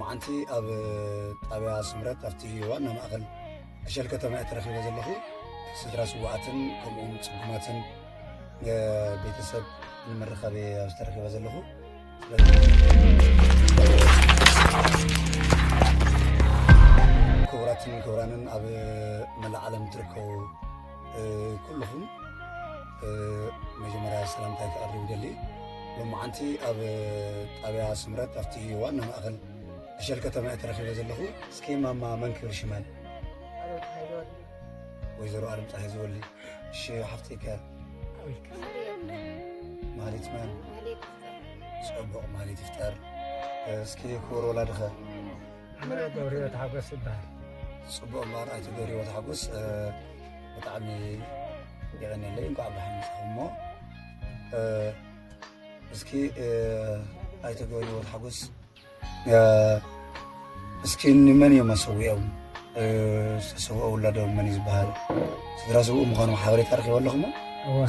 መዓንቲ ኣብ ጣብያ ስምረት ኣብቲ ዋና ማእኸል ዕሸል ከተማ እየ ተረኺበ ዘለኹ። ስድራ ስዋኣትን ከምኡውን ጽጉማትን ቤተሰብ ንምርኻብ እየ ኣብዚ ተረኺበ ዘለኹ። ክቡራትን ክቡራንን ኣብ መላእ ዓለም ትርከቡ ኩልኹም መጀመርያ ሰላምታይ ከቕርብ ይደሊ። ሎማዓንቲ ኣብ ጣብያ ስምረት ኣብቲ ዋና ማእኸል ዕሸል ከተማ እየ ተረኺበ ዘለኹ። እስኪ ማማ መን ክብል ሽመን? ወይዘሮ ኣለም ፀሃይ ዝወሊ። እሺ ሓፍተይ ከ? ማለት መን? ጽቡቕ ማለት ይፍጠር። እስኪ ክቡር ወላድኸ? ገብርዮት ሓጎስ ይበሃል። ጽቡቕ እምበር ኣይተ ገብርዮት ሓጎስ ብጣዕሚ የቐንየለይ። እንኳዕ ብሓን መጻኹም እሞ እስኪ ኣይተ ገብርዮት ሓጎስ እስኪ ንመን እዮም ኣሰዊኦም? ዝተሰውኦ ውላዶም መን እዩ ዝበሃል? ስድራ ስውእ ምዃኖም ሓበሬታ ረኺበ ኣለኹሞ?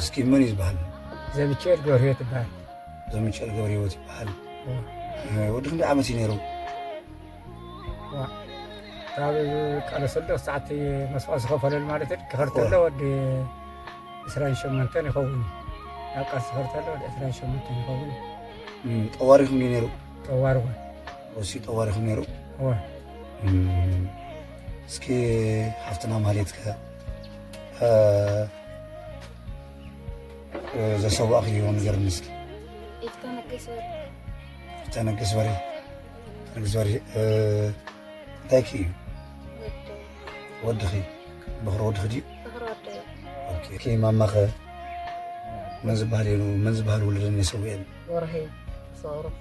እስኪ መን እዩ ዝበሃል? ዘምቸል ገብርዮት ይበሃል። ዘምቸል ገብርዮት ይበሃል። ወዲ ክንደይ ዓመት እዩ ነይሩ? ካብ ቃለ ሰልዶ ሰዓት መስዋዕት ዝኸፈለሉ ማለት እዩ። ክኸር ተሎ ወዲ ዕስራን ሸሞንተን ይኸውን። ናብ ቃልሲ ክኸር ተሎ ወዲ ዕስራን ሸሞንተን ይኸውን። ጠዋሪኹም ድዩ ነይሩ? ጠዋሪ ኾን። ወሲ ጠዋሪኹም ነይሩ? እወ። እስኪ ሓፍትና ማህሌትከ ዘሰዋእኽዮ ንገርኒ እስኪ። ኢፍታ ነገስ በሪ። ኢፍታ ነገስ በሪ። ነገስ በሪ። እንታይ ክዩ? ወድኺ? በኽሪ ወድኺ ድዩ? በኽሪ ወደይ። ኦኬ። ኦኬ፣ ማማኸ መን ዝበሃል እዩ? መን ዝበሃል ውልደን የሰውየን? ወርሀይ ተስፋ ብሩኽ።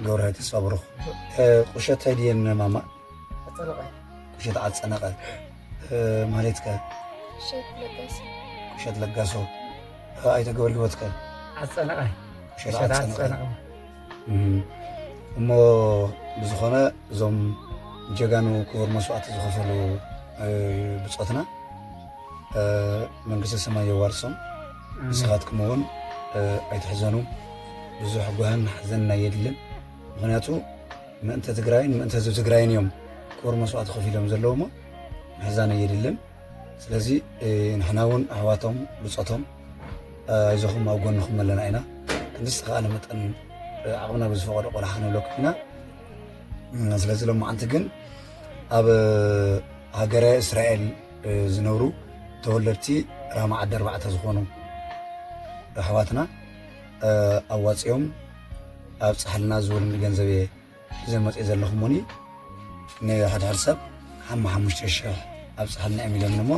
ገብርሃይ ተስፋ ብሩኽ። ቁሸት ታይ ድየን ማማ? ኣጸነቐ። ቁሸት ኣጸነቐ። ማህሌትከ? ቁሸት ለጋሶ። ቁሸት ለጋሶ። ኣይተ ገብረ ህይወትከ? ኣጸነቐ። ቁሸት ኣጸነቐ። እሞ ብዝኾነ እዞም ጀጋኑ ክቡር መስዋእቲ ዝኸፈሉ ብጾትና መንግስተ ሰማይ የዋርሶም። ንስኻትኩም እውን ኣይትሕዘኑ። ብዙሕ ጓህን ሓዘን ናይ የድልን። ምኽንያቱ ምእንተ ትግራይን ምእንተ ህዝቢ ትግራይን እዮም ክቡር መስዋእቲ ከፊሎም ዘለዉ እሞ ምሕዛን የድልን። ስለዚ ንሕና እውን ኣሕዋቶም ብጾቶም ኣይዞኹም ኣብ ጎንኹም ኣለና ኢና። ክንዲ ዝተኻእለ መጠን ዓቕምና ብዝፈቐዶ ቆላሕ ክንብለኩም ኢና። ስለዚ ሎማዓንቲ ግን ኣብ ሃገረ እስራኤል ዝነብሩ ተወለድቲ ራማ ዓዲ ኣርባዕተ ዝኾኑ ኣሕዋትና ኣዋፂኦም ኣብፅሓልና ዝብል ገንዘብ እየ ሒዘ መፅእ ዘለኹ እሞኒ ንሓድሕድ ሰብ ሓማ ሓሙሽተ ሽሕ ኣብፅሓልና እዮም ኢሎም እሞ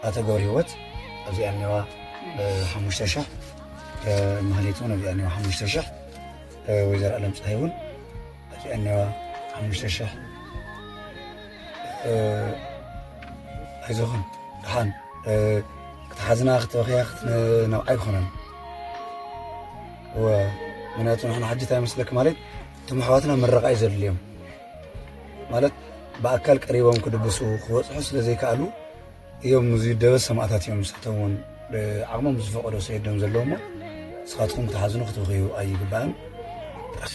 ኣቶ ገብረ ህይወት ኣብዚኣ እኒዋ ሓሙሽተ ሽሕ ማህሌት እውን ኣብዚኣ እኒዋ ሓሙሽተ ሽሕ ወይዘሮ ኣለም ፀሃይ እውን ኣብዚኣ እኒዋ ሓሙሽተ ሽሕ ኣይዞኽን ደሓን ክትሓዝና ክትበኽያ ክትነብዓ ኣይኮነን። እወ ምክንያቱ ንሕና ሕጂ እንታይ መስለክ ማለት እቶም ኣሕዋትና ምረቓ እዩ ዘድልዮም ማለት ብኣካል ቀሪቦም ክድብሱ ክበፅሑ ስለ ዘይከኣሉ እዮም ዝደበ ሰማእታት እዮም ንሳቶም እውን ዓቕሞም ዝፈቐዶ ሰይዶም ዘለዉ እሞ ንስኻትኩም ክትሓዝኑ ክትበኽዩ ኣይግባእን። እሺ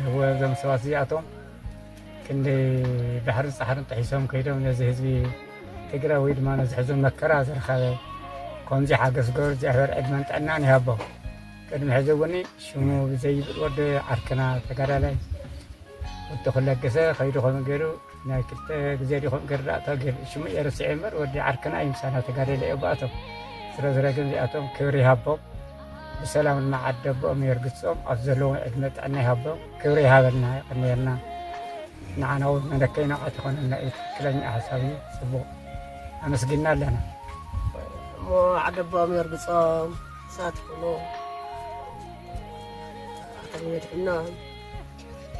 እወ እዞም ሰባት እዚኣቶም ክንደይ ባሕርን ጻሕርን ጥሒሶም ከይዶም ነዚ ህዝቢ ትግራይ ወይ ድማ ነዚ ሕዙን መከራ ዝረኸበ ከምዚ ሓገዝ ገበሩ እግዚኣብሔር ዕድመን ጥዕናን ይሃቦ። ቅድሚ ሕዚ እውን ሽሙ ብዘይብል ወዲ ዓርክና ተጋዳላይ ወዲ ክለገሰ ከይዱ ከምኡ ገይሩ ናይ ክልተ ግዜ ድኹም ገርዳእታ ገል ሽሙ እየ ረሲዐ እምበር ወዲ ዓርክና እዩ ምሳና ተጋደለ እዮ ብኣቶም ስለ ዝረ ግን እዚኣቶም ክብሪ ይሃቦም ብሰላም ንመዓደቦኦም የርግጾም ኣብ ዘለዎም ዕድመ ጥዕና ይሃቦም ክብሪ ይሃበልና የቐንየልና ንዓና እውን መለከይ ነውዓት ይኾነልና እዩ ትክክለኛ ሓሳብ እዩ ጽቡቕ ኣመስጊና ኣለና እሞ ዓደቦኦም የርግጾም ሳት ይኹኑ ኣቶም የድሕኖም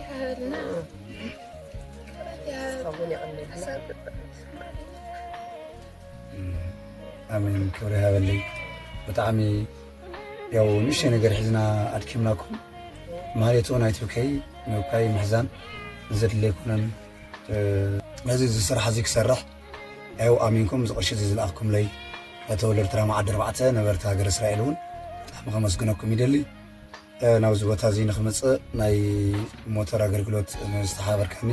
ይሃበልና ኣሜን ክብሪ ይሃበለይ ብጣዕሚ ያው ንእሽተይ ነገር ሒዝና ኣድኪምናኩም ማለት እውን ኣይትብከይ ምብካይ ምሕዛን ዘድሊ ኣይኮነን ነዚ እዚ ስራሕ እዚ ክሰርሕ ያው ኣሚንኩም እዚ ቅርሺ እዚ ዝለኣኽኩምለይ ተወለድቲ ራማ ዓዲ ኣርባዕተ ነበርቲ ሃገር እስራኤል እውን ብጣዕሚ ከመስግነኩም ይደሊ ናብዚ ቦታ እዚ ንክመፅእ ናይ ሞተር ኣገልግሎት ዝተሓባበርካኒ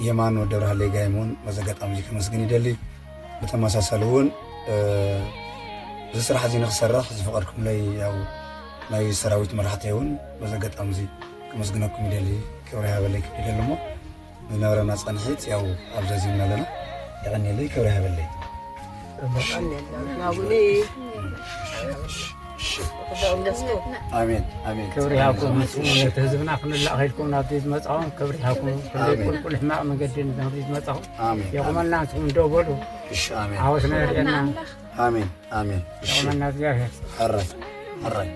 የማን ወዲ ብርሃለይ ጋይም እውን በዚ ኣጋጣሚ እዚ ከመስግን ይደሊ። ብተመሳሳሊ እውን እዚ ስራሕ እዚ ንክሰርሕ ዝፈቐድኩምለይ ያው ናይ ሰራዊት መራሕቲ እውን በዚ ኣጋጣሚ እዚ ከመስግነኩም ይደሊ። ክብሪ ሃበለይ ክብል ይደሊ እሞ ዝነበረና ፃንሒት ያው ኣብዛ ዚምና ኣለና። የቐኒለይ፣ ክብሪ ሃበለይ። ናቡኒ ኣሜን ኣሜን። ክብሪ ይሃብኩም። ንስኹም ነቲ ህዝብና ክንላእ ከይድኩም ናብዚ ዝመጻኹም ክብሪ ይሃብኩም። ክንደይ ቁልቁል ሕማቕ መንገዲ ንዚ ዝመጻኹም ኣሜን የቑመልና። ንስኹም ደው በሉ። እሺ ኣሜን ዓወትና የርእየና። ኣሜን ኣሜን። እሺ የቑመልና እግዚኣብሔር። ሕራይ ሕራይ።